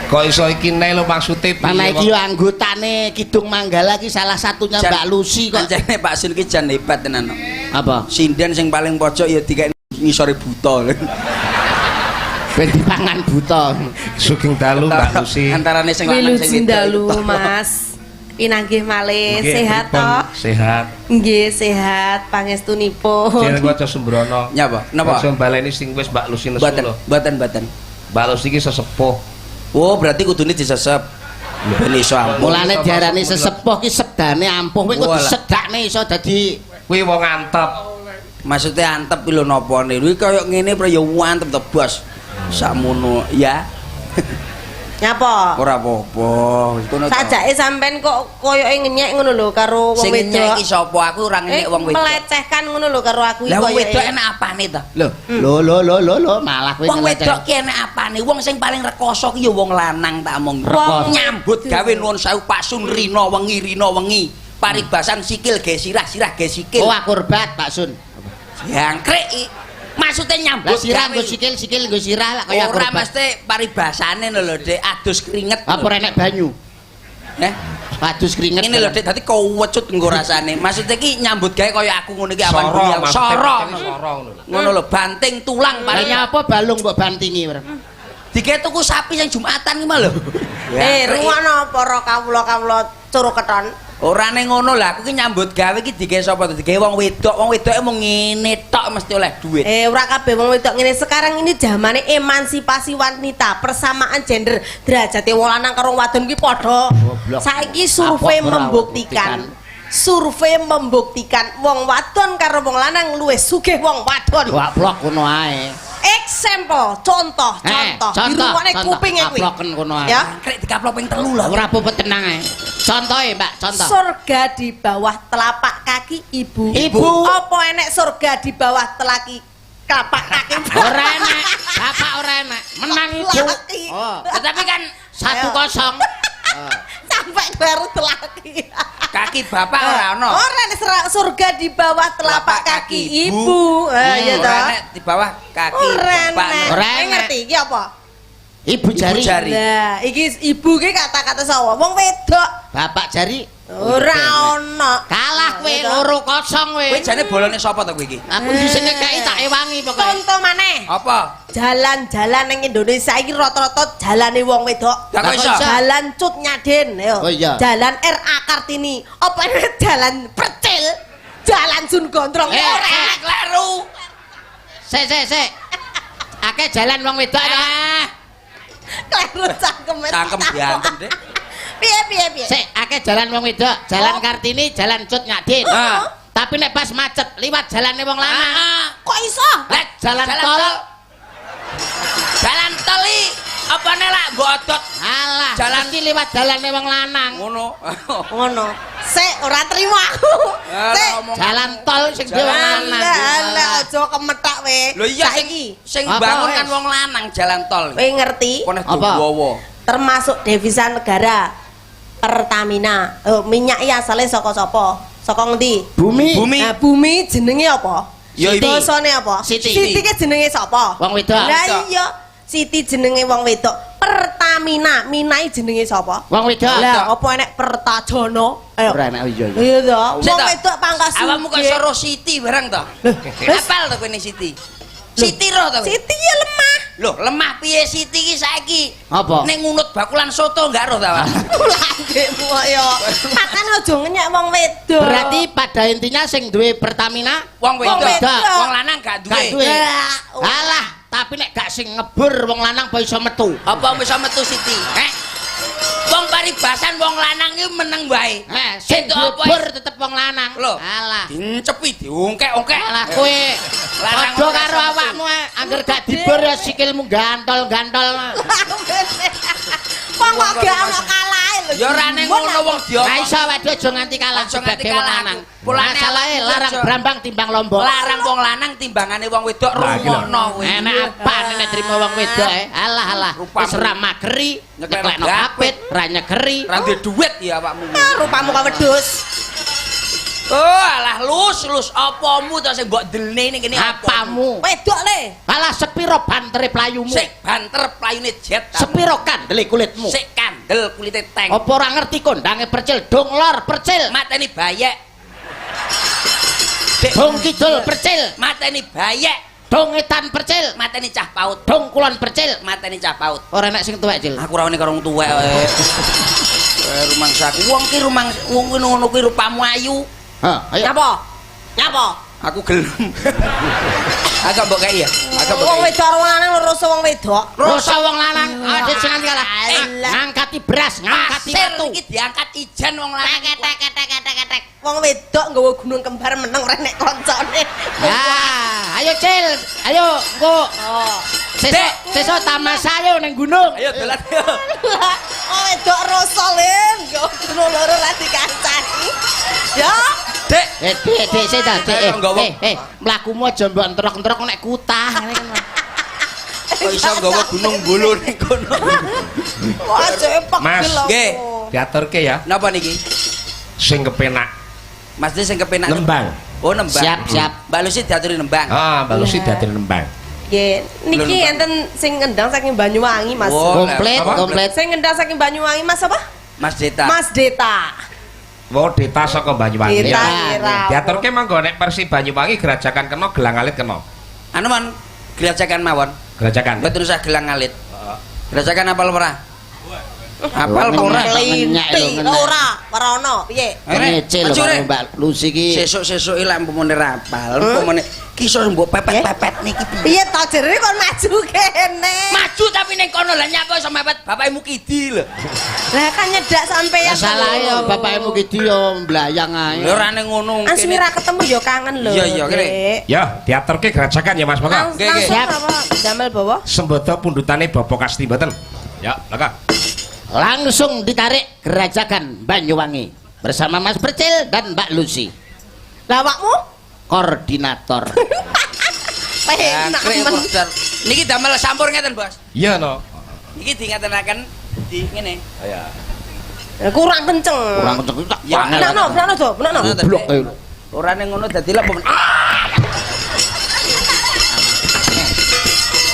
Kok iso iki neh lho, maksude piye? Mana iki yo anggotane Kidung Manggala iki, salah satunya Mbak Lucy kok. Kancane Pak Sun ki jan hebat tenan. Apa? Sinden sing paling pojok ya dikek ngisore buta. Ben dipangan buta. Sugeng dalu, Mbak Lucy. Antarane sing lanang sing Wilujeng wedok. dalu, Mas. Pinanggih malih, Nggih, sehat pripun? toh? Sehat. Nggih, sehat pangestunipun. Jeneng aja sembrono. Nyapa? Napa? Aja baleni sing wis Mbak Lucy nesu Mboten, lho. mboten, mboten. Mbak Lucy iki sesepuh. Oh, berarti kudune disesep. Ben iso ampuh. Mulane diarani sesepuh ki sedane ampuh. Kowe kok Walah. disedakne iso dadi Kuwi wong antep. Maksudnya antep ki lho napane? Kuwi kaya ngene pro ya antep to, Bos. Sakmono ya. Nyapa? Ora apa-apa. Kono to. Sajake sampean kok koyoke ngenyek ngono lho karo wong Sing ngenyek wedok. iki sapa? Aku ora ngenyek wong wedok. Melecehkan ngono lho karo aku iki Lah, wong koyoke. wedok enak apane to? Lho, lho lho lho lho lho, malah kowe Wong ngeleceh. wedok ki enak apane? Wong sing paling rekoso ki ya wong lanang, tak omong. Rekoso. Nyambut gawe, nuwun sewu, Pak Sun, rina wengi rina wengi. Paribasan sikil ge sirah, sirah ge sikil. Oh, akurbat, Pak Sun. Jangkrik iki. Maksudnya nyambut Lah, sirah gawe. nggo sikil, sikil nggo sirah lah kaya Ora, akurbat. mesti paribasane lho, Dik, adus keringet. Apa ora enek banyu? Eh? Adus keringet. Ngene lho, Dik, dadi kewecut nggo rasane. Maksudnya ki nyambut gawe kaya aku ngono iki awan Soro bengi. maksudnya, Soro. soro ngono lho. Ngono lho, banting tulang Lah, paling nyapa balung mbok bantingi ora? Dike tuku sapi sing Jumatan ki mah lho. Eh, rungono para kawula-kawula curu keton. Ora ning ngono lah, aku ki nyambut gawe ki dike sapa to? Dike wong wedok, wong wedoke mung ngene tok mesti oleh duit. Eh, ora kabeh wong wedok ngene. Sekarang ini zamane emansipasi wanita, persamaan gender. Derajate wong lanang karo wong wadon ki padha. Goblok. Saiki survei Kapok ora membuktikan. Survei membuktikan wong wadon karo wong lanang luwih sugih wong wadon. Goblok kono ae. Example, contoh, Eh, contoh. contoh, Dirungokne contoh. kupinge kuwi. Kaploken kono ae. Ya. Krek dikaplok ping 3 lho. Ora apa-apa, tenang ae. Contohe, Mbak, contoh. Surga di bawah telapak kaki ibu. Ibu. Apa enek surga di bawah telapak kaki? Ora enek. Bapak ora enek. Menang ibu. Laki. Oh, Tetapi kan 1-0. Sampai baru telaki. Kaki bapak ora ono. Ora enek surga di bawah telapak kaki ibu. Eh, iya Ora toh. enek di bawah kaki Ora bapak. enek. Ora Eh, enek. ngerti iki apa? Ibu jari. Jari. Nah, iki ibu ki kata-kata sapa? Wong wedok. Bapak jari. Ora ono. Kalah kowe Iya toh? 2-0 kowe. Kowe jane bolone sapa to kowe iki? Aku sing ngekeki tak ewangi pokoke. Contoh maneh. Apa? Jalan-jalan ning Indonesia iki rata-rata jalane wong wedok. Lah, kok iso? Jalan Cut Nyaden, yo. Oh, iya. Jalan RA Kartini. Apa enek jalan Percil? Jalan Sun Gondrong. Eh, Ora eh. enek. Kleru. Sik sik sik. Akeh jalan wong wedok ya. Ah, Kleru cangkeme. Cangkem diantem, Dik. Piye piye piye? Sik, akeh jalan wong wedok, jalan Oh. Kartini, jalan Cut Nyak Dhien. Ah. Tapi nek pas macet liwat jalane wong lanang. Ah. Kok iso? Lah, Jalan tol. Jalan tol iki apane lak mbok odot Alah, Jalan- mesti liwat jalane wong lanang. ngono. Ngono. Sik ora terima aku. Ah, Sik. omong- Jalan tol sing dhewe wong lanang. Alah, alah aja kemetak we. Lho iya, sing Saiki sing Apa, bangun wes? kan wong lanang jalan tol. kowe ngerti Kono Apa? dawa. Termasuk devisa negara Pertamina. Oh, minyak iki asale saka sapa? Saka ngendi? Bumi. Bumi. Nah, bumi jenenge apa? Ya, ibu. Basane apa? Siti. Siti ki jenenge sapa? Wong wedok. Lah iya, Siti jenenge wong wedok. Pertamina, Minai jenenge sapa? Wong wedok. Lah, apa enek Pertajana? Ayo. Ora enek, iya iya. Iya toh, Sik wong ta? wedok pangkas Awakmu kok sugih. iso roh Siti barang to? Apal to kowe ning Siti? Siti roh to kowe? Siti ya lemah. Loh, lemah piye Siti ki saiki? Apa? Ning ngunut bakulan soto enggak roh ta, Pak? Landekmu kok ya. Makane aja ngenyek wong wedok. Berarti pada intinya sing duwe Pertamina Wong wedok. wedok. Wong lanang gak duwe. Gak duwe. Lah, Alah, tapi nek gak sing ngebur wong lanang apa iso metu? Apa bisa metu Siti? Eh? Wong paribasan wong lanang iki meneng wae. Eh, sing Entuk apa ngebur tetep wong lanang. Lho. Alah. Dincepi diungkek-ungkek. Alah kowe Lanang padha ora karo iso metu. awakmu ae, angger gak dibur ya sikilmu gantol-gantol. Wong kok gak ono kalahe lho. Ya ora ning ngono wong Ra diomong. iso awake aja nganti kalah Aja nganti sebagai wong kalah lanang. aku. Mulane Masalahe awakmu larang aja. brambang timbang lombok. Larang wong lanang timbangane wong wedok, Lah, iki lho. rungokno kowe. Enak apa nek trimo wong wedok e? Alah alah, Rupamu. wis ra mageri, Nyeklekno nyeklekno kapit, ra nyegeri. Ra duwe duit ya awakmu. Ah, rupamu kok wedhus. Oh, alah lus apamu to sing mbok delne ning kene Apamu? Wedok le. Alah sepiro bantere playumu? Sik banter playune jet. Sepiro kandele kulitmu? Sik kandel kulite tank. Apa ora ngerti kondange percil dong lor percil? Mateni bayek. Dong kidul percil. Mateni bayek. Dong etan percil. Mateni cah paut. Dong kulon percil. Mateni cah paut. Ora enek sing tuwek, Cil. Aku ora wani karo wong tuwek wae. Rumangsaku wong ki rumang wong ngono kuwi rupamu ayu. Ha, ayo. Nyapa? Nyapa? Aku gelem. Agak mbok kei ya? Agak mbok Wong kei. wedok karo wong lanang loro wong wedok. Rosa wong lanang, adit sing nganti kalah. Alah. Ngangkati beras, ngangkati Pasir watu. iki diangkat ijen wong lanang. Tek. Wong wedok nggawa gunung kembar meneng ora nek koncone. Ya, ayo Cil, ayo engko. Oh. Sesuk sesuk tamasya ayo ning gunung. Ayo dolan yo. Wong wedok rasa le nggawa gunung loro ra dikancani. Ya. Dek, Dek, dek, sik ta, Dek. Ayo, nggawa. Mlakumu aja mbok entrok-entrok nek kutah ngene kan. Kok iso nggawa gunung bolo ning kono. Wah, cek Mas. pegel aku. Nggih. Diaturke ya. Napa niki? Sing kepenak. Mas sing kepenak. Nembang. Oh, nembang. Siap, siap. Mbak Lucy diaturi nembang. Ah, Mbak Lucy diaturi nembang. Nggih, niki Lho, enten sing ngendang saking Banyuwangi, Mas. Oh, Komplit, Apa? komplit. Sing ngendang saking Banyuwangi, Mas apa? Mas Deta. Mas Deta. Wo Deta saka Banyuwangi. Deta Ya. kira. Diaturke manggo nek Persi Banyuwangi Grajagan kena Gelang Alit kena. Anu man Grajagan mawon. Grajagan. Mboten usah gelang alit. Grajagan apal ora? Apal apa ora? Ngenyek lho, ngenyek. Ora, ora ono, piye? Ngece lho Maju, karo Rek. Mbak Lucy ki. Sesuk-sesuk lek umpamane rapal, umpamane ki iso mbok pepet-pepet niki piye? Piye to jerene kon maju kene? Maju tapi ning kono lah nyapa iso mepet bapakmu kidi lho. Lah kan nyedak sampeyan. Salah ya bapakmu ki yo mblayang ae. Lho ora ning ngono An suwi ra ketemu ya kangen lho. Iya, iya, kene. Dek. Ya, diaturke Grajagan ya Mas monggo. Langsung Nggih, nggih. langsung Siap. apa? Damel bawa. Sembodo pundutane Bapak Kasti mboten. Ya, monggo. Langsung ditarik Grajagan Banyuwangi bersama Mas Percil dan Mbak Lucy. Lah awakmu? Koordinator. Penak Jangkrik, men. Bos. Niki damel sampur ngeten, Bos. Iya no. Niki dingatenaken di ngene. Iya. Kurang kenceng. Kurang kenceng tak Ya, angel. Benakno, benakno do, benakno. Goblok ae. Ora ning ngono dadi lek umpamane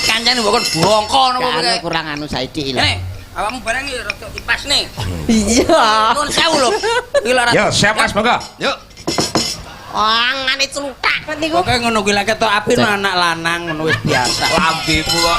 Kancane mbok kon bongko napa Anu kurang anu saiki lho. Ngene, awakmu barang iki rada dipas nih. Iya. Nuwun sewu lho. Iki lho ora. Yo, siap Mas monggo. Yuk. Wangane cluthak niku. Pokoke ngono kuwi lek ketok api nang anak lanang ngono wis biasa. Lambemu kok.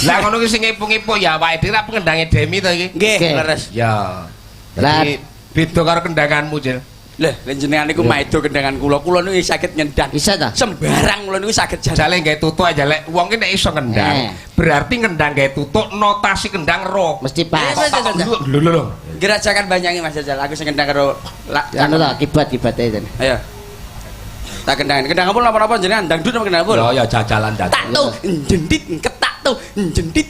Lah ngono ki sing ngipu-ngipu ya awake dhewe ra pengendange Demi to iki. Nggih, Oke. leres. Ya. Lah. Dadi beda karo kendanganmu, Jil. Lah, lha jenengan niku maido kendangan kula. Kula niku saged ngendang. Bisa ta? Sembarang kula niku saged jan. Jale gawe tutuk aja lek wong ki nek iso ngendang, berarti ngendang gawe tutuk notasi kendang ro. Mesti pas. Iya, Lho lho lho. Gerajakan banyangi Mas Jajal. Aku sing kendang karo Anu ta kibat-kibat ae jane. Ayo. Tak kendangin. Kendang apa napa-napa jenengan dangdut apa kendang apa? Ya ya jajalan Tak jajalan. tuh jendit ketak tuh jendit.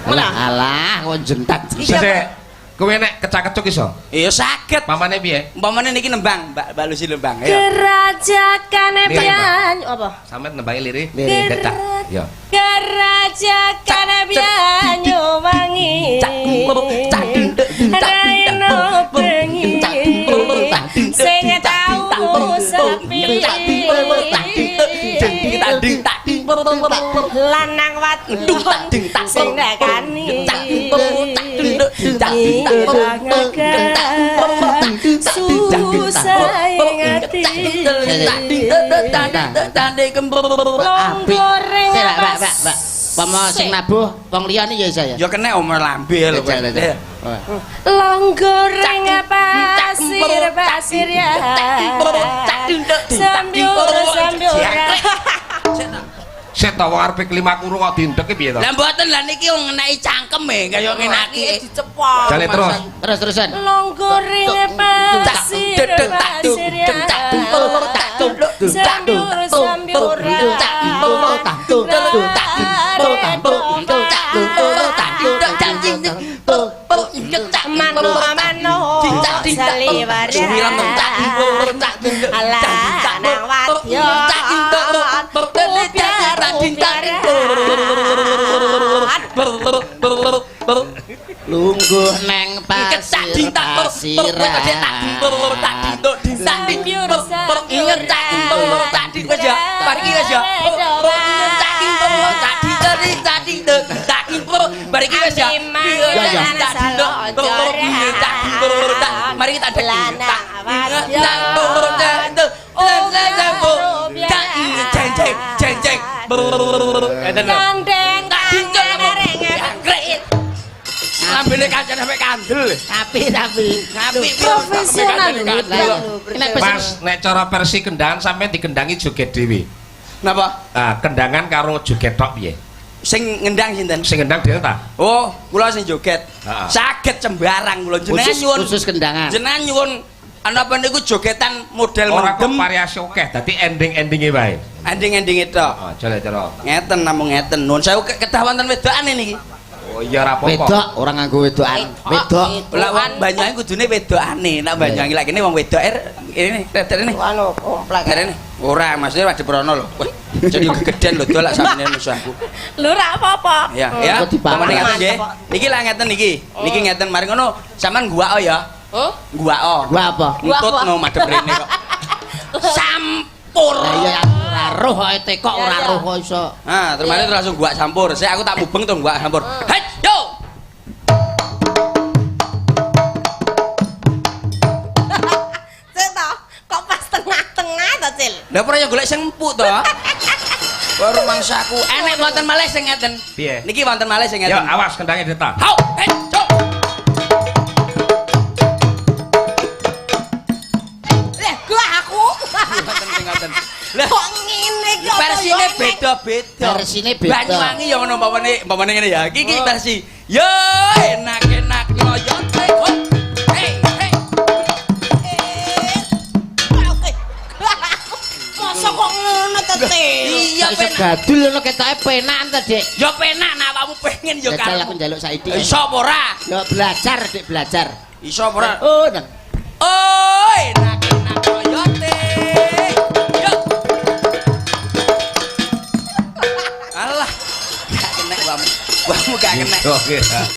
Alah alah kok jentak. Sesek kowe nek kecak-kecuk iso. Iya saged. Pamane piye? Umpamane niki nembang, Mbak Mbak Lucy nembang. Ayo. Kerajakan Lirik, Mbak. Banyu apa? Sampeyan nembangi lirik. Lirik. Kecak. Ya. Kerajakan Banyuwangi. Raino bengi. Sing tau sepi. Lanang wadon sing nekani. Susah ing ati. Apik. Sik, Mbak, Mbak, Mbak. Pomo sing nabuh wong liyane ya iso ya. Ya kena omor lambe lho. Jajal, jajal. Longgoreng pasir pasir ya. Sambyur sambyur. Sik ta wong arepe kelima kuru kok diendhek ki piye to? Lah mboten lah niki wong ngeneki cangkem e kaya ngenaki. Dicepok. Jale terus. Terus terusan. Longgoreng pasir pasir ya. Sambyur sambyur. Mano mano saliwara. Lanang wadon. Tak ding tak ding. Lungguh neng Tak ding tak pasir tak ding tak ding tak ding tak ding inget tak ding tak ding wis ya. Bar iki wis ya. Tak ding tak ding tak ding tak ding bar iki wis ya. Tak ding tak ding tak mari kita dek tak tak tak ceng ceng ceng Gandeng tak ding lambene kancane sampe kandel. Tapi profesional lho. Mas, nek cara versi kendangan sampean dikendangi joget dhewe. Napa? Ah, kendangan karo joget tok piye? Sing ngendang sinten? Sing ngendang Delta. Oh, kula sing joget. Saged sembarang kula jenengan nyuwun khusus kendangan. Jenengan nyuwun ana apa niku jogetan model ora kok mendem variasi akeh, dadi ending-endinge wae. Ending-endinge tok. Heeh, jare-jare. Ngeten namung ngeten. Nuwun sewu kedah wonten wedokane niki. Oh iya ora apa-apa. Wedok ora nganggo wedokan. Wedok. Lah wong Banyuwangi kudune wedokane. Nek Banyuwangi lak kene wong wedok ini rene. Anu komplek. Rene. Ora, maksudnya madhep rono lho. Wah, jadi gegeden lho dolak sampeyan musuh aku. Lho ora apa-apa. Ya, ya. Pamane ngeten nggih. Niki lah ngeten niki. Niki ngeten mari ngono sampean guwako ya. Huh? Guwako. Gua apa? Ngentut no madhep rene kok. Sampur. Lah iya ora roh ae tekok ora roh kok iso. Nah, terus mari langsung guwak sampur. Sik aku tak mubeng to guwak sampur. Hei, yo. Cil to, kok pas tengah-tengah to, Cil? Lah ora yo golek sing empuk to. Baru mangsaku. Enek wonten malih sing ngeten. Piye? Niki wonten malih sing Yo ngeten. awas kendange Delta. Hau, hei, yo. Lah, gua aku. Wonten sing ngoten. Lah Kok ngene iki apa versine beda-beda. Versine beda. Banyuwangi ya ngono umpamane ngene ya. Iki iki versi. Yo enak-enak loyote. Hei, hei. Masa kok ngono to, Cil? Iya Iso penak. gadul ngono ketoke penak to, Dik. Ya penak nek awakmu pengen ya Jajal aku karepmu. njaluk saiki. Iso apa ora? Yo belajar, Dik, belajar. Iso apa ora? Oh, nang. Oh, enak-enak loyote. Yo. Alah, gak kena wamu. Wamu gak kena. Oke.